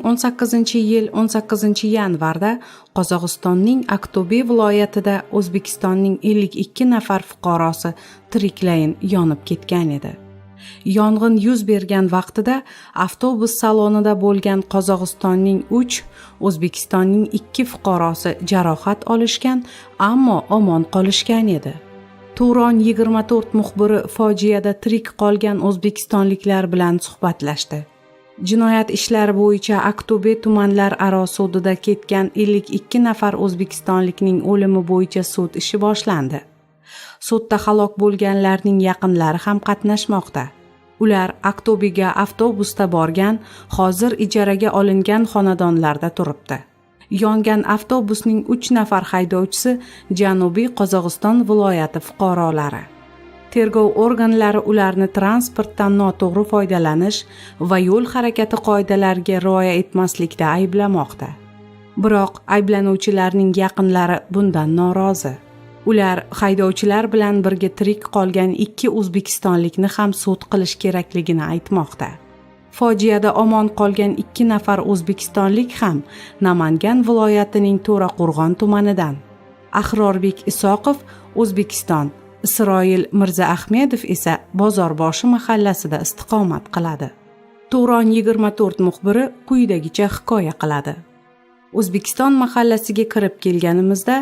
2018-yil 18-yanvarda Qozog'istonning Aktobe viloyatida O'zbekistonning 52 nafar fuqarosi tiriklayin yonib ketgan edi. Yong'in yuz bergan vaqtida avtobus salonida bo'lgan Qozog'istonning 3, O'zbekistonning 2 fuqarosi jarohat olishgan, ammo omon qolishgan edi. Turon 24 muxbiri fojiada tirik qolgan o'zbekistonliklar bilan suhbatlashdi. Jinoyat ishlari bo'yicha Aktobe tumanlararo sudida ketgan 52 nafar o'zbekistonlikning o'limi bo'yicha sud ishi boshlandi. Sudda halok bo'lganlarning yaqinlari ham qatnashmoqda. Ular Aktobega avtobusda borgan, hozir ijaraga olingan xonadonlarda turibdi. Yongan avtobusning 3 nafar haydovchisi Janubiy Qozog'iston viloyati fuqarolari. Tergov organlari ularni transportdan noto'g'ri foydalanish va yo'l harakati qoidalariga rioya etmaslikda ayblamoqda. Biroq ayblanuvchilarning yaqinlari bundan norozi. Ular haydovchilar bilan birga tirik qolgan 2 o'zbekistonlikni ham sud qilish kerakligini aytmoqda. Fojiada omon qolgan 2 nafar o'zbekistonlik ham Namangan viloyatining To'raqo'rg'on tumanidan. Ahrorbek Isoqov O'zbekiston, Isroil Mirzaahmedov esa Bozorboshi mahallasida istiqomat qiladi. Turon 24 muxbiri quyidagicha hikoya qiladi. O'zbekiston mahallasiga kirib kelganimizda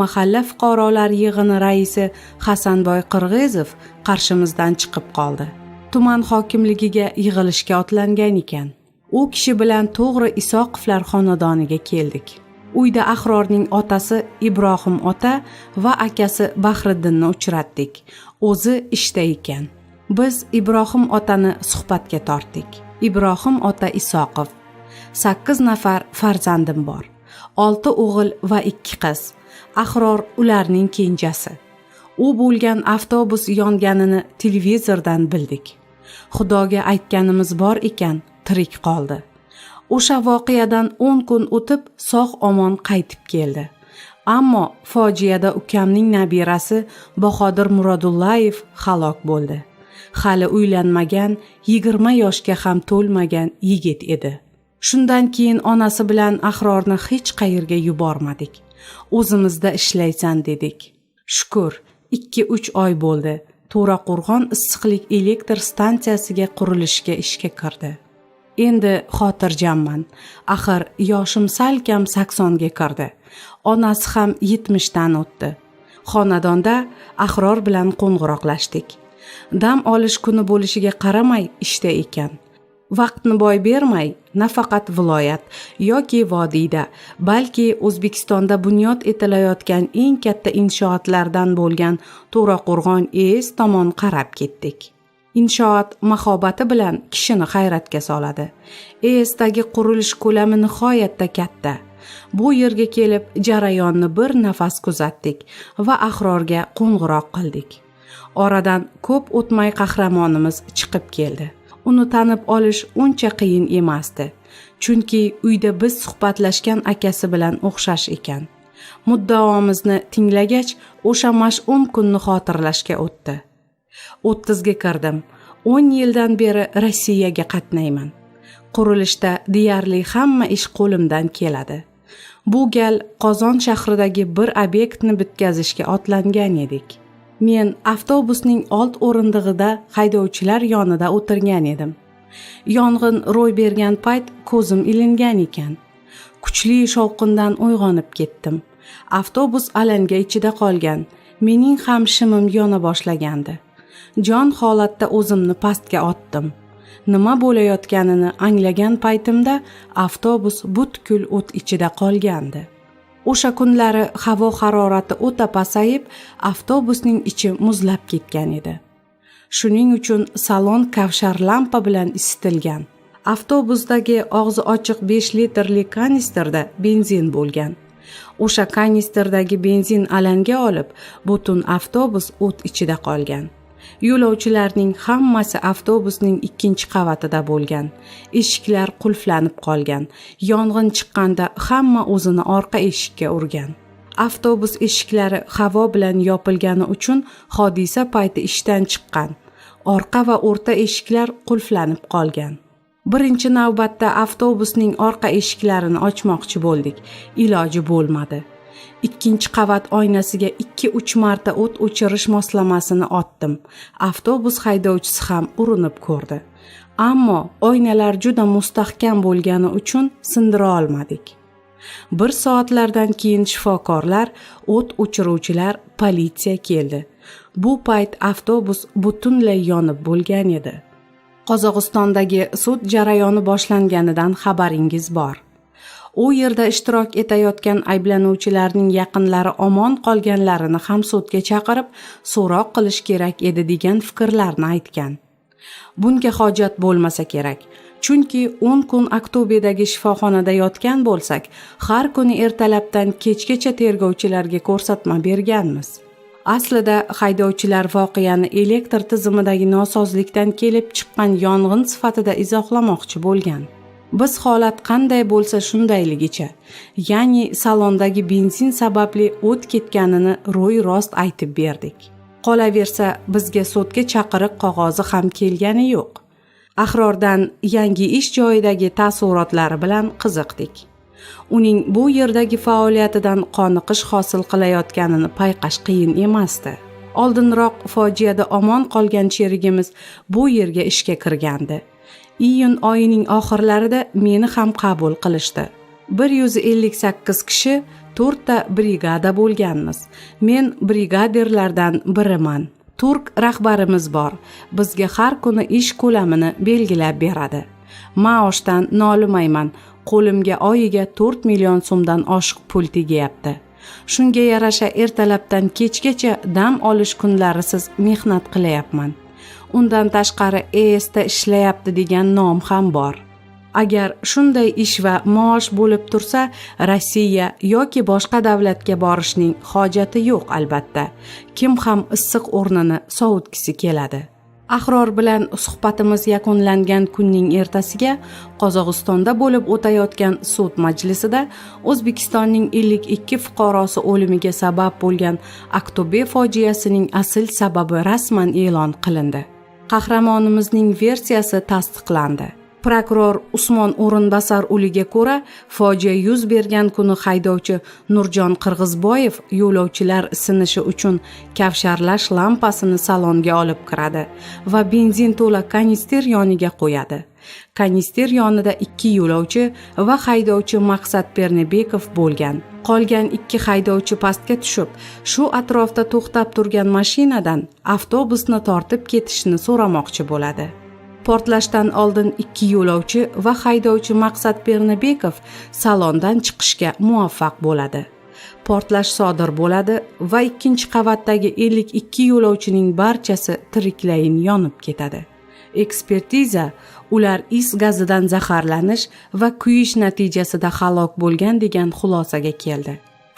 mahalla fuqarolar yig'ini raisi Hasanboy Qirg'izov qarshimizdan chiqib qoldi. Tuman hokimligiga yig'ilishga otlangan ekan. U kishi bilan to'g'ri Isoqovlar xonadoniga keldik. Uyda Ahrorning otasi Ibrohim ota va akasi Bahriddinni uchratdik. O'zi ishda ekan. Biz Ibrohim otani suhbatga tortdik. Ibrohim ota Isoqov: 8 nafar farzandim bor. 6 o'g'il va 2 qiz. Ahror ularning kenjasi. U bo'lgan avtobus yonganini televizordan bildik. Xudoga aytganimiz bor ekan, tirik qoldi. O'sha voqeadan 10 kun o'tib sog' omon qaytib keldi. Ammo fojiada ukamning nabirasi Bahodir Murodullayev halok bo'ldi. Hali uylanmagan, 20 yoshga ham to'lmagan yigit edi. Shundan keyin onasi bilan Ahrorni hech qayerga yubormadik. O'zimizda ishlaysan dedik. Shukur, 2-3 oy bo'ldi. To'raqo'rg'on issiqlik elektr stansiyasiga qurilishga ishga kirdi. Endi xotirjamman. Axir yoshim salkam 80 ga kirdi. Onasi ham 70 dan o'tdi. Xonadonda Ahror bilan qo'ng'iroqlashdik. Dam olish kuni bo'lishiga qaramay ishda ekan. Vaqtni boy bermay, nafaqat viloyat yoki vodiyda, balki O'zbekistonda bunyod etilayotgan eng katta inshootlardan bo'lgan To'raqo'rg'on ES tomon qarab ketdik. Inshoot mahobati bilan kishini hayratga soladi. ESdagi qurilish ko'lami nihoyatda katta. Bu yerga kelib jarayonni bir nafas kuzatdik va Ahrorga qo'ng'iroq qildik. Oradan ko'p o'tmay qahramonimiz chiqib keldi. Uni tanib olish uncha qiyin emasdi. Chunki uyda biz suhbatlashgan akasi bilan o'xshash ekan. Muddaomizni tinglagach, o'sha mash'um kunni xotirlashga o'tdi. 30 ga kirdim. 10 yildan beri Rossiyaga qatnayman. Qurilishda deyarli hamma ish qo'limdan keladi. Bu gal Qozon shahridagi bir obyektni bitkazishga otlangan edik. Men avtobusning old o'rindig'ida haydovchilar yonida o'tirgan edim. Yong'in ro'y bergan payt ko'zim ilingan ekan. Kuchli shovqindan uyg'onib ketdim. Avtobus alanga ichida qolgan. Mening ham shimim yona boshlagandi. Jon holatda o'zimni pastga otdim. Nima bo'layotganini anglagan paytimda avtobus butkul o't ichida qolgandi. O'sha kunlari havo harorati o'ta pasayib, avtobusning ichi muzlab ketgan edi. Shuning uchun salon kavshar lampa bilan isitilgan. Avtobusdagi og'zi ochiq 5 litrli kanistrda benzin bo'lgan. O'sha kanistrdagi benzin alanga olib, butun avtobus o't ichida qolgan. Yo'lovchilarning hammasi avtobusning ikkinchi qavatida bo'lgan. Eshiklar qulflanib qolgan. Yong'in chiqqanda hamma o'zini orqa eshikka urgan. Avtobus eshiklari havo bilan yopilgani uchun hodisa payti ishdan chiqqan. Orqa va o'rta eshiklar qulflanib qolgan. Birinchi navbatda avtobusning orqa eshiklarini ochmoqchi bo'ldik. Iloji bo'lmadi. Ikkinchi qavat oynasiga 2-3 marta o't o'chirish moslamasini otdim. Avtobus haydovchisi ham urinib ko'rdi. Ammo oynalar juda mustahkam bo'lgani uchun sindira olmadik. Bir soatlardan keyin shifokorlar, o't o'chiruvchilar, politsiya keldi. Bu payt avtobus butunlay yonib bo'lgan edi. Qozog'istondagi sud jarayoni boshlanganidan xabaringiz bor. U yerda ishtirok etayotgan ayblanuvchilarning yaqinlari omon qolganlarini ham sudga chaqirib, so'roq qilish kerak edi degan fikrlarni aytgan. Bunga hojat bo'lmasa kerak. Chunki 10 kun Aqto'bedagi shifoxonada yotgan bo'lsak, har kuni ertalabdan kechgacha tergovchilarga ko'rsatma berganmiz. Aslida haydovchilar voqeani elektr tizimidagi nosozlikdan kelib chiqqan yong'in sifatida izohlamoqchi bo'lgan. Biz holat qanday bo'lsa shundayligicha, ya'ni salondagi benzin sababli o't ketganini ro'y-rost aytib berdik. Qolaversa, bizga sudga chaqiriq qog'ozi ham kelgani yo'q. Ahrordan yangi ish joyidagi taassurotlari bilan qiziqdik. Uning bu yerdagi faoliyatidan qoniqish hosil qilayotganini payqash qiyin emasdi. Oldinroq fojiada omon qolgan sherigimiz bu yerga ishga kirgandi. Iyun oyining oxirlarida meni ham qabul qilishdi. 158 kishi, 4 ta brigada bo'lganmiz. Men brigadirlardan biriman. Turk rahbarimiz bor. Bizga har kuni ish ko'lamini belgilab beradi. Maoshdan nolimayman. Qo'limga oyiga 4 million so'mdan oshiq pul tegyapti. Shunga yarasha ertalabdan kechgacha dam olish kunlarisiz mehnat qilayapman. Undan tashqari ESda ishlayapti degan nom ham bor. Agar shunday ish va maosh bo'lib tursa, Rossiya yoki boshqa davlatga borishning hojati yo'q albatta. Kim ham issiq o'rnini sovutgisi keladi. Ahror bilan suhbatimiz yakunlangan kunning ertasiga Qozog'istonda bo'lib o'tayotgan sud majlisida O'zbekistonning 52 fuqarosi o'limiga sabab bo'lgan Aqto'be fojiasining asl sababi rasman e'lon qilindi. Qahramonimizning versiyasi tasdiqlandi. Prokuror Usmon O'rinbosar uliga ko'ra, fojia yuz bergan kuni haydovchi Nurjon Qirg'izboyev yo'lovchilar isinishi uchun kavsharlash lampasini salonga olib kiradi va benzin to'la kanister yoniga qo'yadi. Kanister yonida 2 yo'lovchi va haydovchi Maqsad Pernebekov bo'lgan. Qolgan 2 haydovchi pastga tushib, shu atrofda to'xtab turgan mashinadan avtobusni tortib ketishni so'ramoqchi bo'ladi. Portlashdan oldin 2 yo'lovchi va haydovchi Maqsad Pernebekov salondan chiqishga muvaffaq bo'ladi. Portlash sodir bo'ladi va ikkinchi qavatdagi 52 yo'lovchining barchasi tiriklayin yonib ketadi. Ekspertiza ular is gazidan zaharlanish va kuyish natijasida halok bo'lgan degan xulosaga keldi.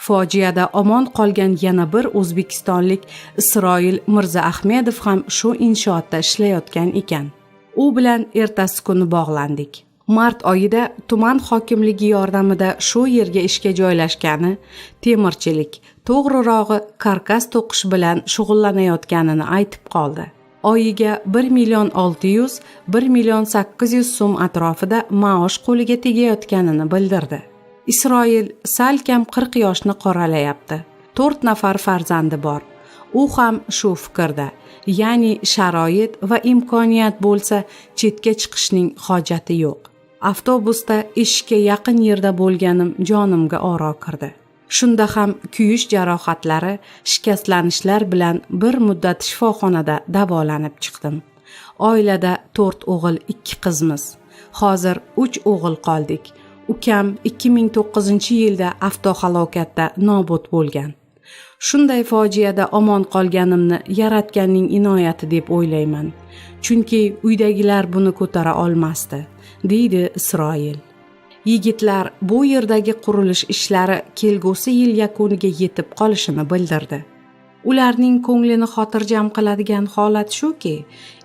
Fojiada omon qolgan yana bir o'zbekistonlik Isroil Mirzaahmedov ham shu inshootda ishlayotgan ekan. U bilan ertasi kuni bog'landik. Mart oyida tuman hokimligi yordamida shu yerga ishga joylashgani, temirchilik, to'g'rirog'i karkas to'qish bilan shug'ullanayotganini aytib qoldi. Oyiga 1 million 600, 1 million 800 so'm atrofida maosh qo'liga tegayotganini bildirdi. Isroil salkam 40 yoshni qoralayapti. 4 nafar farzandi bor. U ham shu fikrda. Ya'ni sharoit va imkoniyat bo'lsa, chetga chiqishning hojati yo'q. Avtobusda eshikka yaqin yerda bo'lganim jonimga oro kirdi. Shunda ham kuyish jarohatlari, shikastlanishlar bilan bir muddat shifoxonada davolanib chiqdim. Oilada 4 o'g'il, 2 qizmiz. Hozir 3 o'g'il qoldik. Ukam 2009-yilda avtohalokatda nobud bo'lgan. Shunday fojiada omon qolganimni Yaratganning inoyati deb o'ylayman. Chunki uydagilar buni ko'tara olmasdi, deydi Isroil. Yigitlar bu yerdagi qurilish ishlari kelgusi yil yakuniga yetib qolishini bildirdi. Ularning ko'nglini xotirjam qiladigan holat shuki,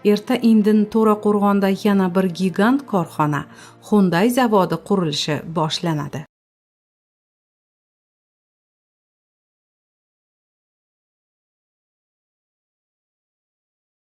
erta indin To'raqo'rg'onda yana bir gigant korxona, Hyundai zavodi qurilishi boshlanadi.